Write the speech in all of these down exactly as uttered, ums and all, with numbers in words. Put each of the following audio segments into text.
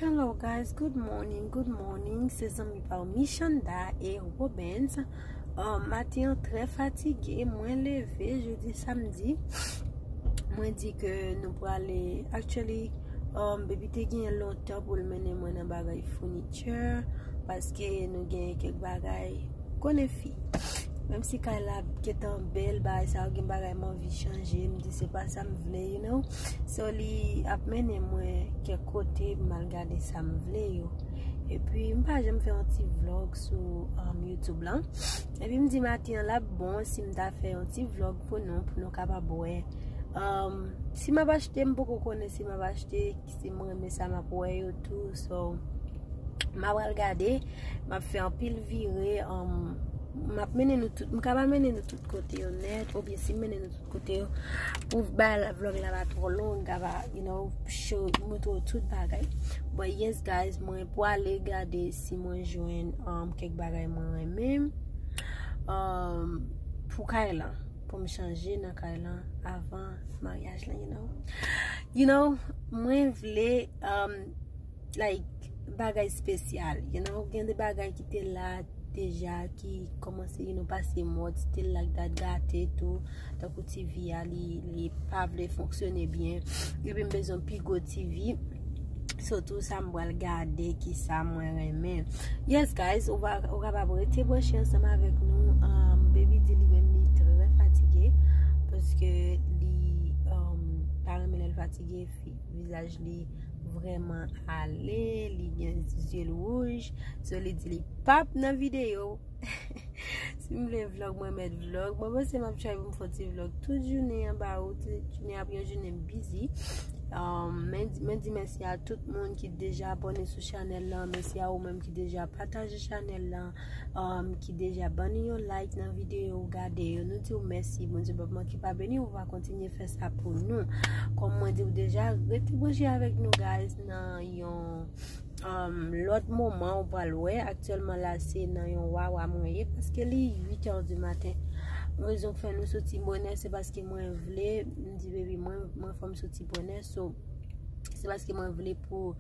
Hello guys, good morning, good morning. Se zanmi pa w Michanda e Robens. Um, maten an trè fatige, mwen leve jodi samdi. Mwen di ke nou prale, actually, um, baby te gen lontan pou l mennen mwen nan bagay furniture, paske nou gen kèk bagay, konnen fi. Menm si kay la gentan bèl, bagay sa yo gen bagay m anvi chanje, m di se pa sa m vle, you know. So li ap mennen mwen kèk kote, m al gade sa m vle yo. Epi m pa janm fè yon ti vlog sou um, YouTube lan. Epi m di maten an l ap bon si m ta fè yon ti vlog pou nou, pou nou kapab wè. Um, si m ap achte, m poko konnen si m ap achte, si m renmen sa m ap wè yo tou. So, m ap al gade, m ap fè anpil vire, um, m ap mennen nou tout, m ka pa mennen nou tout kote yo nèt, oubyen si m mennen nou tout kote yo, pou ba vlog la pa twò long, m ka pa, you know, show, montre w tout bagay. But yes guys, mwen prale gade si mwen jwenn um, kèk bagay mwen renmen um, pou kay lan, pou m chanje nan kay lan avan maryaj lan, you know. You know, mwen vle um, like, bagay espesyal, you know, gen de bagay ki te la deja, ki kòmanse, you know, pase mòd, still like that, gate tou, tankou TV a, li, li pa vle fonksyone byen, epi m bezwen pi gwo TV, surtout sa m pral gade, ki sa mwen renmen. Yes guys, ou va, ou kapab rete branche ansanm avèk nou. Um, baby di li menm li trè fatige, paske li um, pa renmen lè l fatige, fi- vizaj li vrèman ale, li gen zye l wouj. So li di li pap nan videyo. Si m vle vlog, mwen mèt vlog. Mwen panse m ap try pou m fè ti vlog tout jounen an ba ou, tout jounen ap yon jounen busy. Um, men, men di mèsi a tout moun ki deja abòne sou chanèl lan, mèsi a ou menm ki deja pataje chanèl lan, um, ki deja ban nou yon like nan videyo ou gade yo. Nou di w mèsi, Bondye p ap manke pa beni w, ou va kontinye fè sa pou nou. Kòm mwen di w deja, rete branche avèk nou guys nan yon um, lòt moman ou pral wè. Aktyèlman la se nan yon wawa mwen ye paske li uit è di maten. Rezon k fè nou soti bonè se paske mwen vle, m di baby mwen, mwen fò m soti bonè. So, se paske mwen vle pou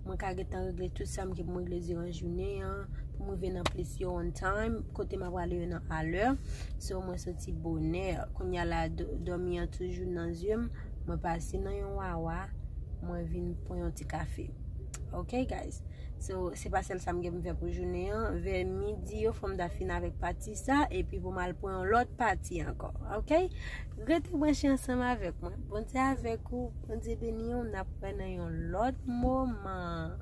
mwen ka gentan regle tout sa m gen pou m regle diran jounen an, pou m rive nan plis yo on time, kote m ap prale yo nan alè. So, mwen soti bonè. Kounye a la, dòmi an toujou nan zye m. Mwen pase nan yon wawa, mwen vin pran yon ti kafe. Ok guys. So, se pa sèl sa m gen pou m fè pou jounen an. Vè midi yo, fò m ta fin avèk pati sa, epi pou m al pran yon lòt pati ankò. Ok? Rete branche ansanm avèk mwen. Bondye avèk ou, Bondye beni w, n ap wè nan yon lòt moman.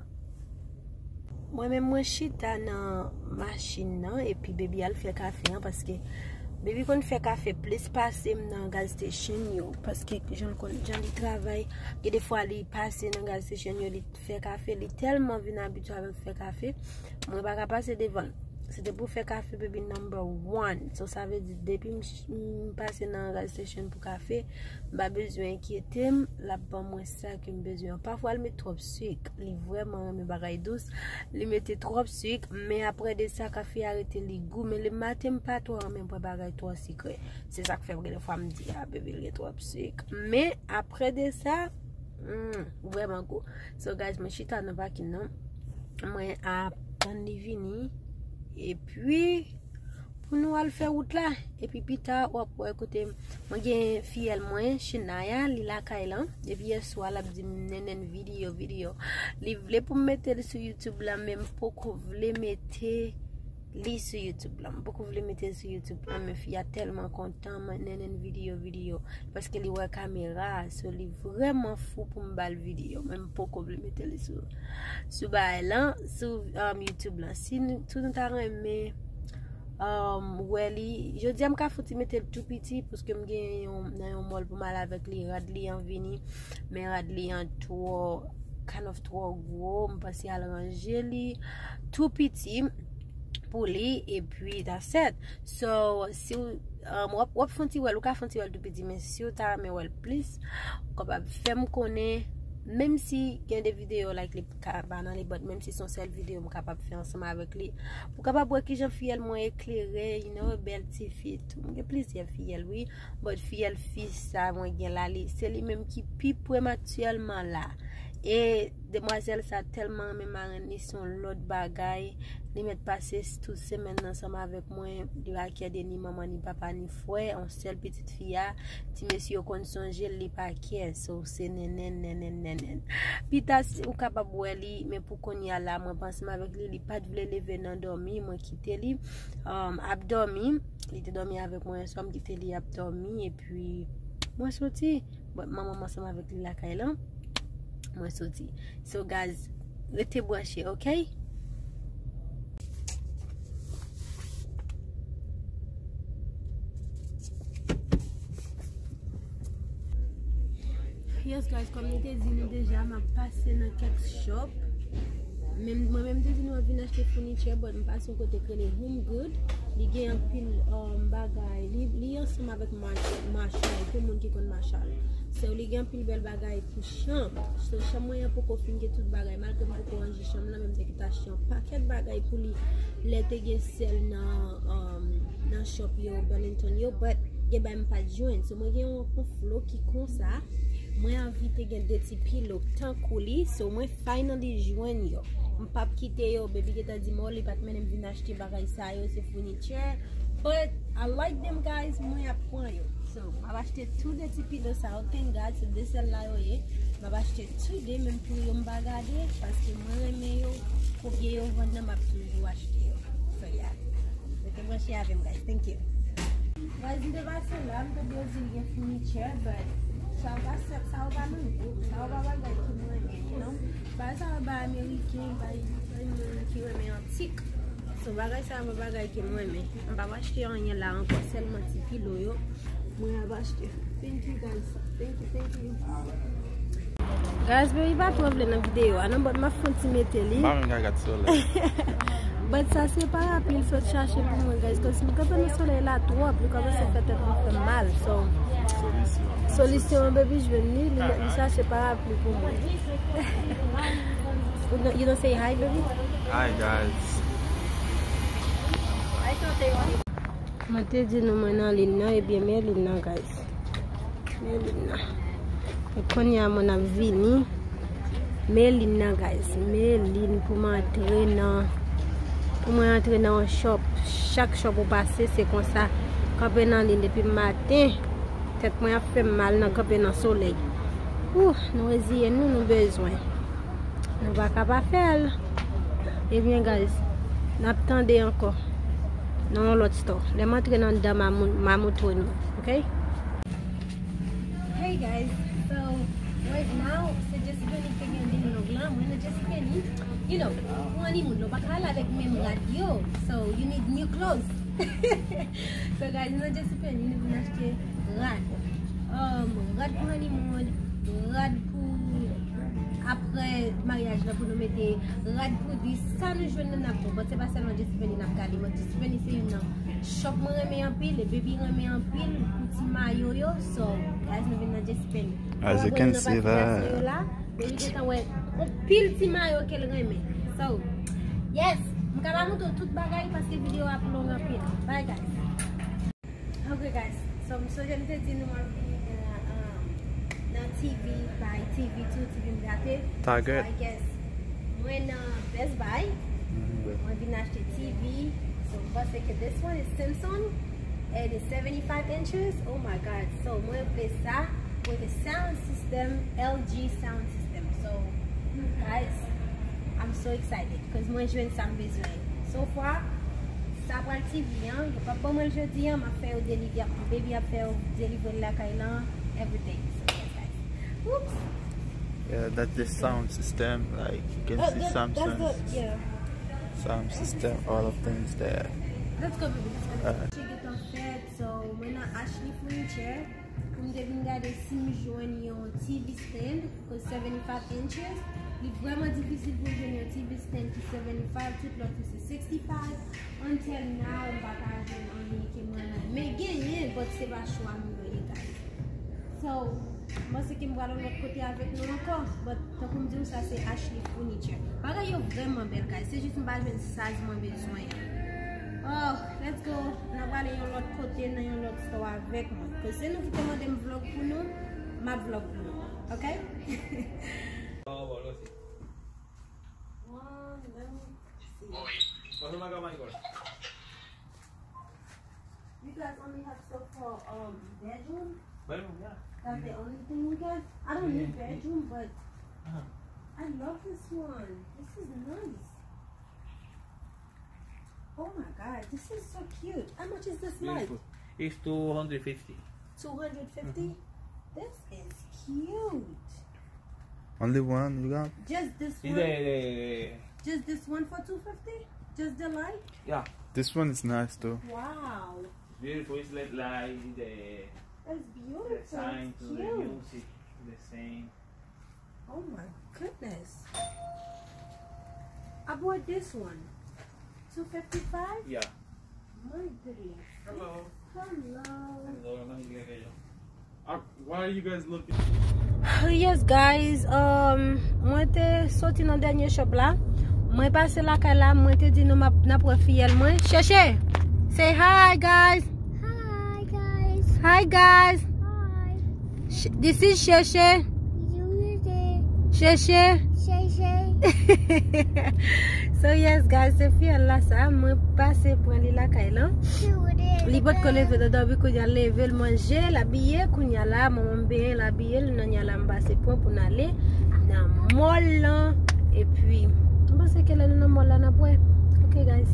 Mwen menm mwen chita nan machin nan, epi baby al fè kafe an, paske baby konn fè kafe plis pase m nan gas station yo, paske jan l konn, jan li travay, gen de fwa li pase nan gas station yo, li fè kafe, li tèlman vin abitye avèk fè kafe, mwen pa ka pase devan l. Se te pou fè kafe baby number one. So sa vle di depi m, m pase nan gas station pou kafe, m pa bezwen enkyete m, l ap ban mwen sa ke m bezwen an. Pafwa l met twòp sik, li vrèman renmen bagay dous, li mete twòp sik, men apre de sa kafe a rete li gou, men le maten m pa twò renmen bwè bagay twò sikre. Se sa k fè gen de fwa m di a baby l gen twòp sik. Men apre de sa, hmm, vrèman gou. So guys, mwen chita nan pakin nan. Mwen ap tann li vini. Epi pou nou al fè wout la. Epi pita w ap wè kote m. Mwen gen fiyèl mwen, Shenaya, li lakay lan. Depi yèswa l ap di m nènèn videyo, videyo. Li vle pou m mete l sou YouTube la, men m poko vle mete li sou YouTube la. M poko vle mete l sou YouTube la, men fi a tèlman kontan, mwen nènèn videyo, videyo. Paske li wè kamera a, so li vrèman fou pou m ba l videyo. Men m poko vle mete li sou, sou bagay lan, sou um, YouTube lan. Si nou, si nou ta renmen um, wè li, jodi a m ka fouti mete l tou piti, paske m gen yon, nan yon mall pou m al avèk li, rad li an vini, men rad li an twò, kind of twò gwo, m panse al ranje li tou piti pou li, epi that's it. So, si w, um, w ap, w ap fè yon ti wè l, ou ka fè yon ti wè l tou piti, men si w ta renmen wè l plis, ou kapab fè m konnen, menm si gen de videyo, like, li ka pa nan li, but menm si se yon sèl videyo, m kapab fè ansanm avèk li. Pou kapab wè kijan fiyèl mwen eklere, you know, bèl ti fi tou. M gen plizyè fiyèl, wi, but fiyèl fi sa mwen gen la, li, se li menm ki pi prèm aktyèlman la. E demwazèl sa tèlman renmen marenn li, se yon lòt bagay. Li mèt pase s- tout semèn nan ansanm avèk mwen. Li pa kè de ni manman, ni papa, ni frè. Yon sèl pitit fi a. Ti mesye yo konn sonje l, li pa kè. So, se nènèn, nènèn, nènèn. Pita, si ou kapab wè li, men pou kounye a la, mwen pa ansanm avèk li, li pa t vle leve nan dòmi, mwen kite li, um, ap dòmi. Li te dòmi avèk mwen yon swa, m kite li ap dòmi, epi mwen soti. But manman m ansanm avèk li lakay lan. Mwen soti. So, guys, rete branche, ok? Yes, guys, kòm nou te di nou deja, m ap pase nan kèk shop. Menm, mwen menm te di nou m ap vin achte furniture, but m pase yon kote k rele Home Good. Li gen anpil, um, bagay. Li, li ansanm avèk Mar-, Marshall, pou moun ki konn Marshall. So, li gen anpil bèl bagay pou chanm. So, chanm mwen an poko fin gen tout bagay. Malgre m poko ranje chanm nan, men m te gentan achte yon pakèt bagay pou li. Lè te gen sèl nan, um, nan shop yo, Burlington yo, but gen bagay m pa t jwenn. So, mwen gen yon, yon flo ki konsa. Mwen anvi te gen de ti pilo tankou li. So, mwen finally jwenn yo. M p ap kite yo. Baby gentan di m, oh, li pa t mennen m vin achte bagay sa yo, se furniture. But I like them, guys. Mwen ap pran yo. So, m ap achte tou de ti pilo sa yo. Thank God, se de sèl la yo ye. M ap achte tou de, menm pri yo m pa gade, paske mwen renmen yo. Konbyen yo vann nan, m ap toujou achte yo. So, yeah. Rete branche avè m, guys. Thank you. Guys, m te pase la, m tande yo di l gen furniture, but sa yo pa sèt, sa yo pa nan gou, sa yo pa bagay ki mwen renmen, you know. Bagay sa yo bay ameriken, bay, bay moun ki renmen antik. So, bagay sa yo pa bagay ki mwen renmen. M p ap achte anyen la ankò, sèlman ti pilo yo. Mwen ap achte. Thank you, guys. Thank you, thank you. Guys, baby pa twò vle nan videyo a non, but m ap fè yon ti mete li. M pa menm ka gad solèy. But sa se parapli l sot chache pou mwen, guys, cause m kanpe nan solèy la twòp, li kòmanse fè tèt mwen fè m mal. So, solisyon an, baby jwenn li, li, li chache parapli pou mwen. You don't, you don't say hi, baby? Hi, guys. Mwen te di nou mwen nan liy nan, ebyen men liy nan, guys. Men liy nan. E kounye a mwen ap vini. Men liy nan, guys. Men liy pou mwen antre nan, pou mwen antre nan yon shop. Chak shop ou pase, se konsa. Kanpe nan liy depi maten. Tèt mwen ap fè m mal nan kanpe nan solèy. Ouh, nou reziye nou, nou bezwen. Nou pa ka pa fè l. Ebyen, guys, n ap tande ankò nan yon lòt store. Lè m antre nan anndan, m a mou-, m a moutre nou, ok? Hey, guys. So, right now, se JCPenney ki te gen liy long lan. Mwen nan JCPenney, you know, pou honeymoon, nou pa ka al avèk menm rad yo. So, you need new clothes. So, guys, nou nan JCPenney, nou vin achte rad. Um, rad pou honeymoon, rad pou apre maryaj la pou nou mete, rad pou dis, sa nou jwenn nan n ap pran. But se pa sèlman JCPenney n ap gade, but JCPenney se youn nan shop mwen renmen anpil, e baby renmen anpil pou ti mayo yo. So, guys, nou vin nan JCPenney. As you can see that. Baby gentan wè yon pil ti mayo ke l renmen. So, yes, m ka pa montre w tout bagay paske videyo a ap long anpil. Bye, guys. Ok, guys. So, m sonje m te di nou m ap vini nan, um, nan T V, bay T V tou, T V m gate. Target. So, I guess, mwen nan Best Buy. Mhm. Mwen vin achte T V. So, m panse ke this one is Samsung. And it's seventy-five inches. Oh my God. So, mwen vle sa. With a sound system, L G sound system. So, guys, I'm so excited. 'Cause mwen jwenn sa m bezwen. So far, sa pral T V an. Yo p ap ban mwen l jodi an. M ap fè yo deliver. Baby ap fè yo deliver l lakay lan. Everything. So, yes, guys. Oops. Yeah, that's the sound system. Like, you can see Samsung. Sound system, all of things there. Let's go, baby. Let's go. Alright. Che gentan fèt. So, mwen nan Ashley Furniture. Pou m te vin gade si m jwenn yon T V stand, cause seventy-five inches, li vrèman difisil pou m jwenn yon T V stand ki seventy-five, tout lòt yo se sixty-five. Until now, m pa ka jwenn anyen ke mwen renmen. Men genyen, but se pa chwa m yo ye, guys. So, m panse ke m pral yon lòt kote avèk nou ankò, but tankou m di w, sa se Ashley Furniture. Bagay yo vrèman bèl, guys. Se jis m pa jwenn size mwen bezwen an. Oh, let's go. N a prale yon lòt kote, nan yon lòt store avèk mwen. Ke se nou ki te mande m vlog pou nou, m ap vlog pou nou. Ok? One, let me see. Pasa mwen ka manikòl. You guys only have stuff for, um, bedroom? Bedroom, yeah. That's the only thing you guys? I don't need bedroom, but I love this one. This is nice. Oh my God, this is so cute. How much is this light? Beautiful. It's two hundred fifty. Two hundred fifty? This is cute. Only one you got? Just this one? Just this one for two fifty? Just the light? Yeah. This one is nice though. Wow. It's beautiful. It's like, like the, that's beautiful. The sign to the music, the same. Oh my goodness. I bought this one. Two fifty-five? Yeah. My goodness. Hello. Hello. Hello, let me get it. Uh, why are you guys looking? Yes, guys, um, mwen te soti nan dènye shop la. Mwen pase lakay la, mwen te di nou m ap, n ap wè fiyèl mwen. Chèche! Say hi, guys! Hi, guys! Hi, guys! Hi! Ch-, this is Chèche. Chèche. Chèche. So yes, guys, se fiyèl la sa, mwen pase pran li lakay lan. Li potko leve nan dòmi, kounye a leve, l manje, l abiye, kounye a la, manman m benyen, l abiye, l nan nya la, m pase pran pou n ale nan mall lan. Epi, m panse ke lè nou nan mall la, n ap wè. Ok, guys.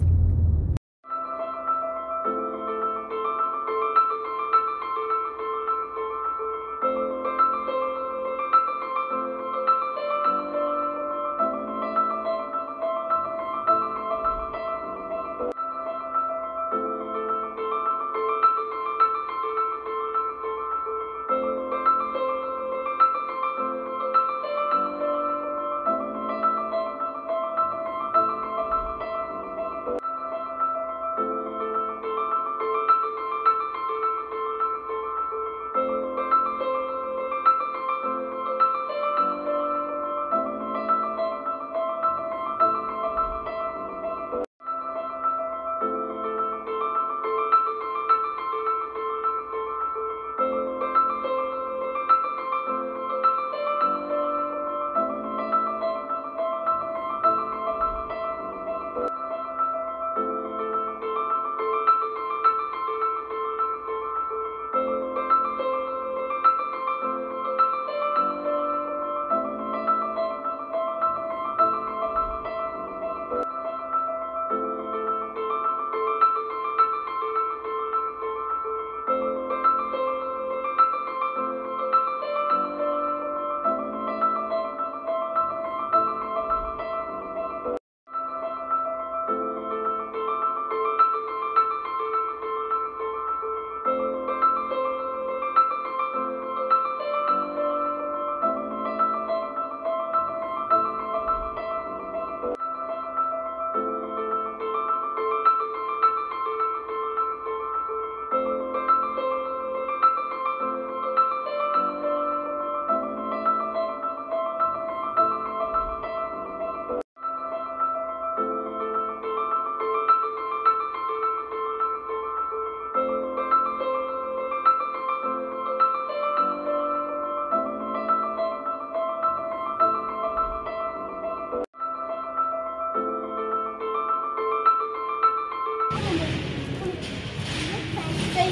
Say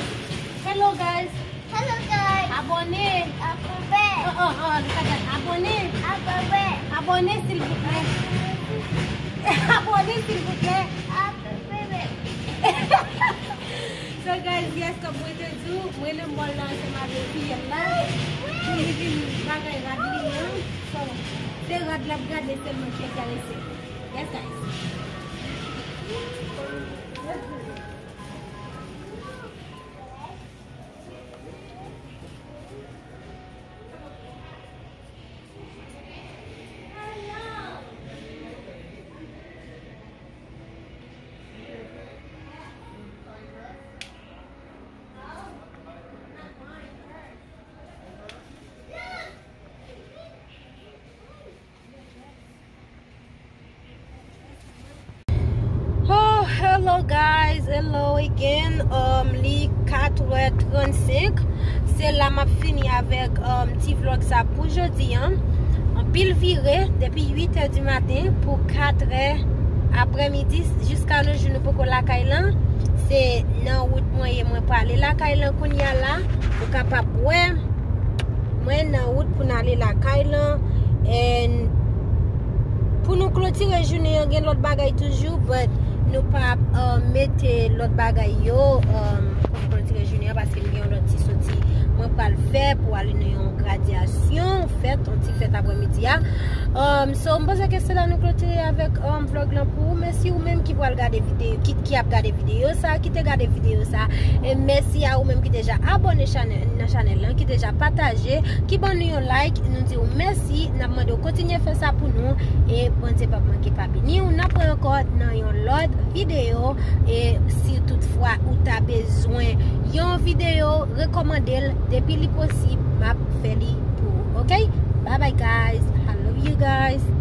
hello, guys. Hello, guys. Abòne. Abòne. Oh, oh, oh, look at that. Abòne. Abòne. Abòne, silvouplè. Abòne, silvouplè. Abòne. So, guys, yes, kòm mwen te di w, mwen nan mall la ansanm avèk fiyèl la. Pou li vin bagay rad li an. So, se rad l ap gade sèlman, l te karese. Yes, guys. Oh, hello guys, hello again. Um, li kat è trannsenk. Se la m ap fini avèk, um, ti vlog sa pou jodi an. Anpil vire depi uit è di maten pou kat è aprèmidi, jiska nos jours nou poko lakay lan. Se nan wout mwen ye, mwen prale lakay lan kounye a la. Ou kapab wè mwen nan wout pou n ale lakay lan. And pou nou klotire jounen an, gen lòt bagay toujou, but nou pa, uh, mete lòt bagay yo, um, pou nou klotire jounen an, paske m gen yon lòt ti soti mwen pral fè pou ale nan yon gradyasyon, fèt, yon ti fèt aprèmidi a. Um, so, m panse ke se la nou klotire avèk, um, vlog lan pou ou. Mèsi ou menm ki pral gade videyo, ki, ki ap gade videyo sa, ki te gade videyo sa. E mèsi a ou menm ki deja abòne chanèl, nan chanèl lan, ki deja pataje, ki ban nou yon like. Nou di w mèsi. N ap mande w kontinye fè sa pou nou. E Bondye p ap manke pa beni w. N ap wè ankò nan yon lòt videyo. E si toutfwa ou ta bezwen yon videyo, rekòmande l. Depi li posib, m ap fè li pou ou. Ok? Bye bye, guys. I love you guys.